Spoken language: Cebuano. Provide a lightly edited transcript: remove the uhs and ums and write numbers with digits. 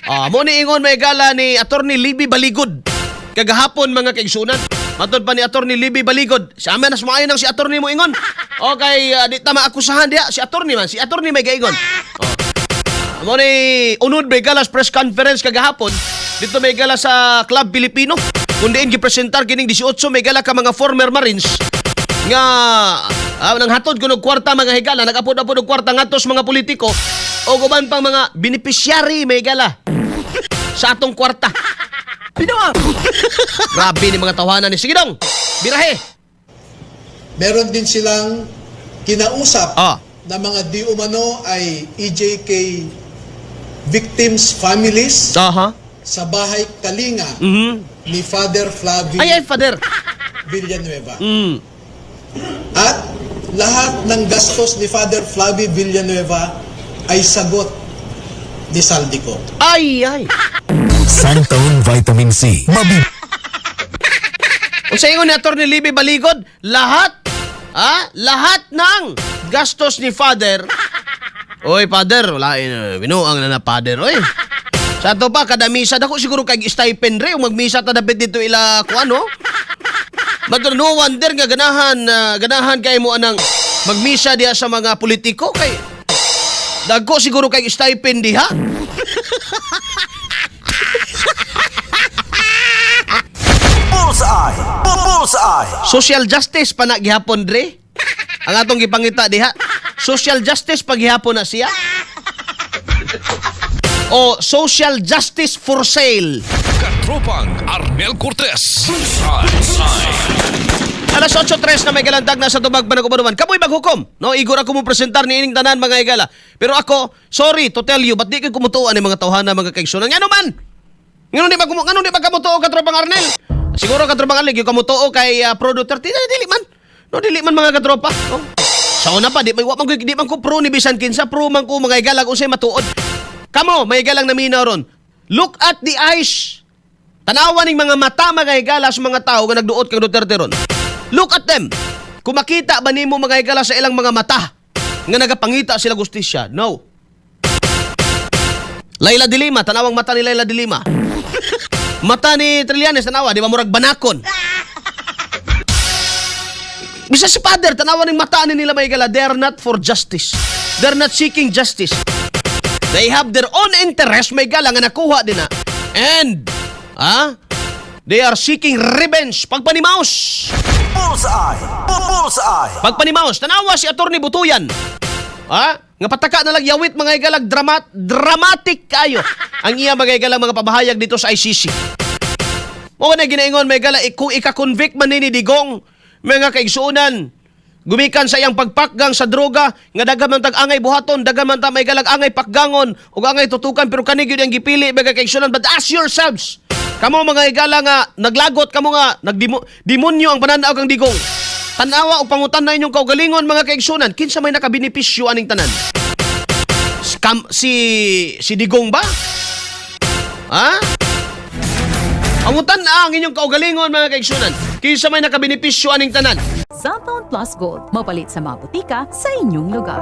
Ah, mo ni ingon, mga higala, ni Attorney Libby Baligod kagahapon, mga kaigsunan. Matod pa ni Attorney Libby Baligod, sa amin nas maayo nang si Attorney mo ingon. Okay, di ta maakusahan diha, si Attorney man, si Attorney may gaingon. Oh. Mo ni unod, may higala, sa press conference kagahapon dito, may higala, sa Club Pilipino kung diin gipresentar kining 18, may higala, ka mga former Marines nga nang hatod kuno kwarta, mga higala, nagapod-apod og kwarta ngadto sa mga politiko o uban pang mga beneficiary, may higala, sa atong kwarta. Pinoa! Grabe ni mga tawanan ni. Sige dong, birahe. Meron din silang kinausap na mga di umano ay EJK victims' families sa bahay Kalinga ni Father Flavie Ay ay, Father. Villanueva. At lahat ng gastos ni Father Flavie Villanueva ay sagot ni Zaldy Co. Ay ay. Santone Vitamin C. Mabi Unsa ingon ni Attorney Libby Baligod, lahat lahat ng gastos ni Father. Oy, Father, wala eh, binuang na na, Father, oy. Sa ato pa kada misa dako siguro kay stipend re, magmisa ta dapit dito ila kuan, no. But no wonder nga ganahan kay mo anang magmisa diha sa mga politiko kay dagko siguro kay stipend diha. Bullseye! Bullseye! Social justice pa na gihapon dre. Ang atong gipangita diha. Social justice pa gihapon na siya. O social justice for sale. Katropang Arnel Cortez. Bullseye. Alas 8:03 na may galantag na sa tubag panagubanuman. Kamoy maghukom. No, igor ako mo presentar ni ining tanan, mga higala. Pero ako, sorry to tell you, but di ko kumutuan ni mga tawhana, mga kaigsunan? Ngano man? Ngano di ba kamutuo, Katropang Arnel? Siguro, Katropang Arnel, yung kamutuo kay Pro Duterte, dili, dili man. No, dili man, mga katropa. No? Sa una pa, di man ko pro ni bisan kinsa, pro man ko, mga higala, kung unsay matuod. Kamo, may higalang naminaw ron. Look at the eyes. Tanawa ning mga mata, mga higala, sa mga tao nga nagduot kang Duterte ron. Look at them. Kung makita ba nimo, mga higala, sa ilang mga mata nga nagapangita sila gustisya? No. Leila de Lima, tanawang mata ni Leila de Lima. Mata ni Trillanes, tanawa, di ba murag banakon? Bisa si Father, tanawa ning mata ni nila, mga higala, they are not for justice. They're not seeking justice. They have their own interest, may gala nga nakuha din na. And, they are seeking revenge. Pagpanimaos. Bullseye! Bullseye! Pagpanimaos. Tanawa si Attorney Butuyan. Ha? Nga pataka na lang yawit, mga higalag, dramatic kayo ang iya, mga higalang, mga pamahayag dito sa ICC. Mo na ginaingon, may gala, kung ika-convict man ni Digong, mga kaigsuonan, gumikan sa iyang pagpakgang sa droga nga daghan man tag angay buhaton, daghan man ta may galag angay pakgangon ug angay tutukan, pero kani gyud ang gipili, mga kaigsuonan. But ask yourselves, kamo, mga higala, nga naglagot kamo nga nagdimo demonyo ang pananaw kang Digong, tanawa og pangutan na inyong kaugalingon, mga kaigsuonan, kinsa may nakabenepisyo aning tanan? Scam, si si Digong ba, ha? Pangutan na ang inyong kaugalingon, mga kaigsunan. Kinsa may nakabenepisyo aning tanan? Xanthone Plus Gold, mapalit sa mga butika sa inyong lugar.